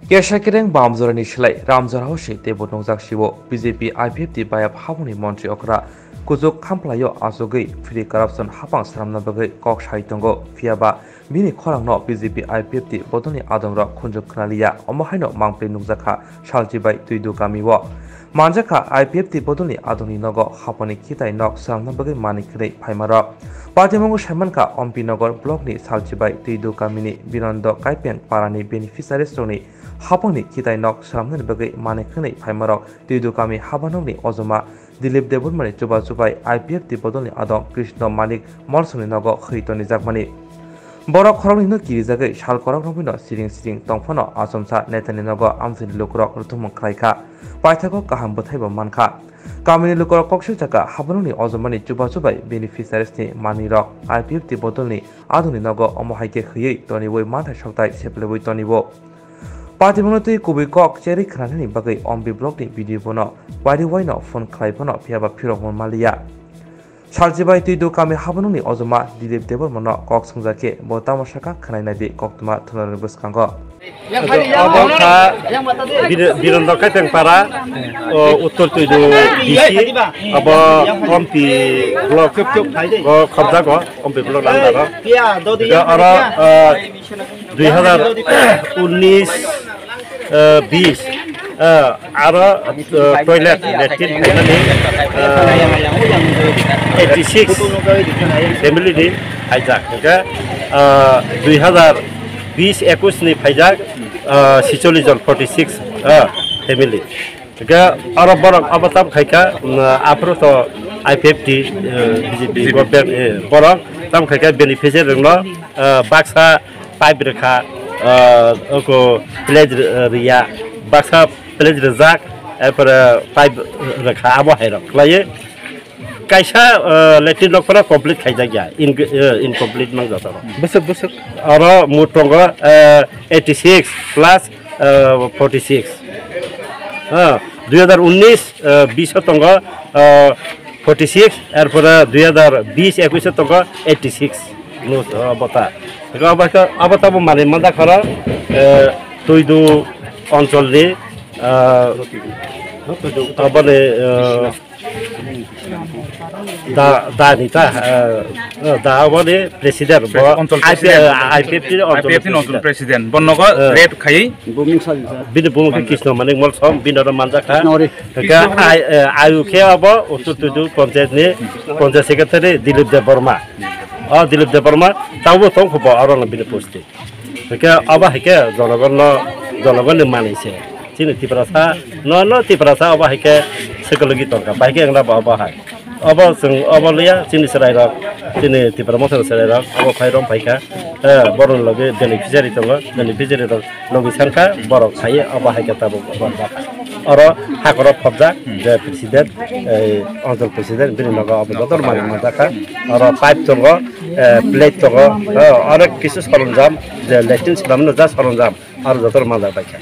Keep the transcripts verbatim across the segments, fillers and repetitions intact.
Kesa kereng bam jorani slai ram jora o se teibo nungjak sio. B J P I P F T bayap habangni montri okra kuchuk khamphlaio achugwi free corruption hapang swnamna bagwi kok sai tongo, phiya ba bini khorangno B J P I P F T bodolni adongrok khunju khwnaliya. Omo haino mangpli nukjakha Salchibai Twidu kamio. Manjakha I P F T bodolni adoni nogo haponi khitai nok swnamna bagwi manwi khwnwi phaimarok. Patimungo saimankha Ompi Nogor blockni Salchibai Twidu kamini Birondo Kaipeng parani beneficiaries rokni haponi khitai nok swnamnani bagwi manwi khwnwi phaimarok Twidu kami habanokni ojoma Dilip Debbarmani chuba chubai I P F T bodolni adong Krishna Manik Molsomni nogo khwi tonijakmani. Borok khoroknwino kirijagwi sal korok romwino siring siring tongphano achomsa netani nogo amchaini lukurok ruthumung khlaikha. Paithago kaham bwthaibo mankha. Kamini lukurok kok swijaka habanokni ojomani chuba chubai beneficiariesni manwirok I P F T bodolni adoni nogo omo hai khe khwiwi toniwi manthai sokthai seplewi tonio. Patimungno twi kubui kok cherwi khwnanani bagwi Ompi blockni B D O bono wari waino phone khlai phano phiyaba phirokmung manliya. Salchibai Twidu kami habanokni ojoma Dilip Debbarmano kok swngjak khe bo tamo sakha khwnai naidi koktwma thwngnairokni bwskango. Obo kha Bir-, Birondo Kaiteng para, o, Uttor Twidu D C, abo Ompi block o khobjago, Ompi block under o. Oro, o, dui hazar unnish, eh, bis, eh, aro, eh, toilet, latrine khainani, eh, eighty six family ni phaijak. Hingke, eh, dui hazar bis ekush ni phaijak, eh, sicholish jon, forty six, eh, family. Hingke aro borok abo tam khaikha, mm, aphuru to I P F T, eh, B J P government, eh, borok tam khaikha beneficiary rokno, eh, baksa pipe rwkha, ah, oko plate ri-, riya, baksa plate rijak, erpore pipe rwkha, abo hai rok khlaiwi kaisa, ah, latrine nok phano complete khaijak ya, in-, eh, incomplete mang joto rok. Bwswk, bwswk. Oro mut tongo, eh, eighty six plus, eh, forty six. Ah, dui hazar unnish, eh, bis o tongo, eh, forty six, erpore dui hazar bis ekush o tongo eighty six. Nus, eh, bota. Eko abo khe, abo tabo manwi manjak khoro, eh, Twidu oncholni, eh, aboni, eh, Da, da ni ta, eh, eh, da aboni president, bo Oncol I P, president. eh, I P F T ni oncol I P F T ni oncol president. President. Bo nogo Eh. Red khai. Bini bumung khe Krishna Manik Molsom, bini oro manjak kha. Krishna Manik. Khe ai, eh, ayu khe abo Uttor Twidu panchayat ni panchayat secretary Dilip Debbarma. O Dilip Debbarma, tabo tong kho bo oro no bini posti. Hingke abo hai khe jonogonno, jonogonni manwi se. Chini Tiprasa, no, no Tiprasa abo hai khe swkologi tongkha, bai khe wngna bo abo hai. Abo chwng, abo liya chini chwrairok, chini Tipra Mothani chwrairok abo phai rom phaikha. Eh, borokni logi beneficiary tongo, beneficiary rok logi sankha, borok phaiwi abo hai khe tabuk abo oro hakoro phobjak, je president, eh, oncol president, bini nogo abo joto manwi manjakha. Oro pipe tongo, eh, plate tongo, eh, onek kisu soronjam, je latrine swnamno ja soronjam, aro joto manjak baikha.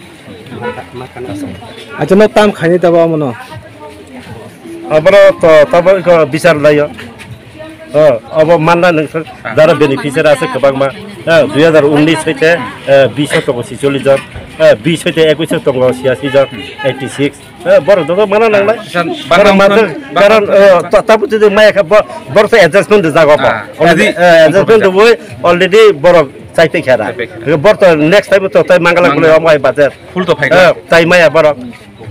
Acha, no tam khaini tabo amono? Aboro to tabo iko bichar laio. Oh, abo manna nang jara beneficiary ase kwbangma. Eh, dui hazar unnish hoite, eh, bis o tongo sicholish jon, eh, bis hoite ekush o tongo siyashi jon, eighty six. Eh, borok joto mana nangnai. Acha, borok bangma manjak, bangma karon, eh, ta-, tabu jodi maya kha bo-, borok to adjustment rijak obo. Ah, already, already eh, adjustment complete ribui already borok chaipai kha da. Chaipai kha. Borok to next time to tai mangala Mangala. Gulai omo hai budget. Full to phai kha. Eh, tai maya borok.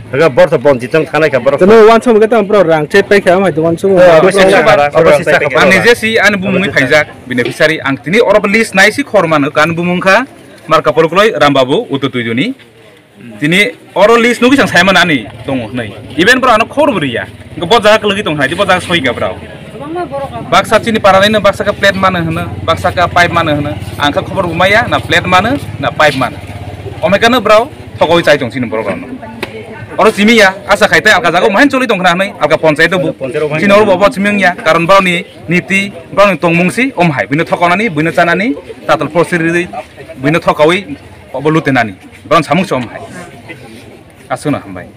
Borok to bonjit tong thanai kha borok. Teno wansong khe tamo borok rang chaipai kha, omo hai to wansong. Eh, obo se Borok sakha, obo se sakha. Ang nije si ani bumungni phaijak, beneficiary. Ang tini oro list nai si khor mano, kan bumung kha, Markapur Kloi, Rambabu, Uttor Twidu ni. Tini oro list nugwi sang saimano ani tongo hwnwi. Even borok ano khobor bo riya. Hwnkhe bo jaga kwlwgwi tong hai, bo jaga soi kha borok. Baksa chini paranaino baksa khe plate mano hwno, baksa khe pipe mano hwno. Ang khe khobor bo maya, na plate mano, na pipe mano. Omekano borok thokaui chai tong chini borok rokno. Oro chimi ya, asa khai tei alka jaga o mahain choli tong khna hwnwi, alka ponchayat o bo. Chini oro bo obo chimi wngya, karon borokni niti, borokni tongmung si om hai. Buino thokaunani, buino chanani, tatal porsi rwi, buino thokaui obo lutenani. Borok samung se om hai. Aswkno hambai.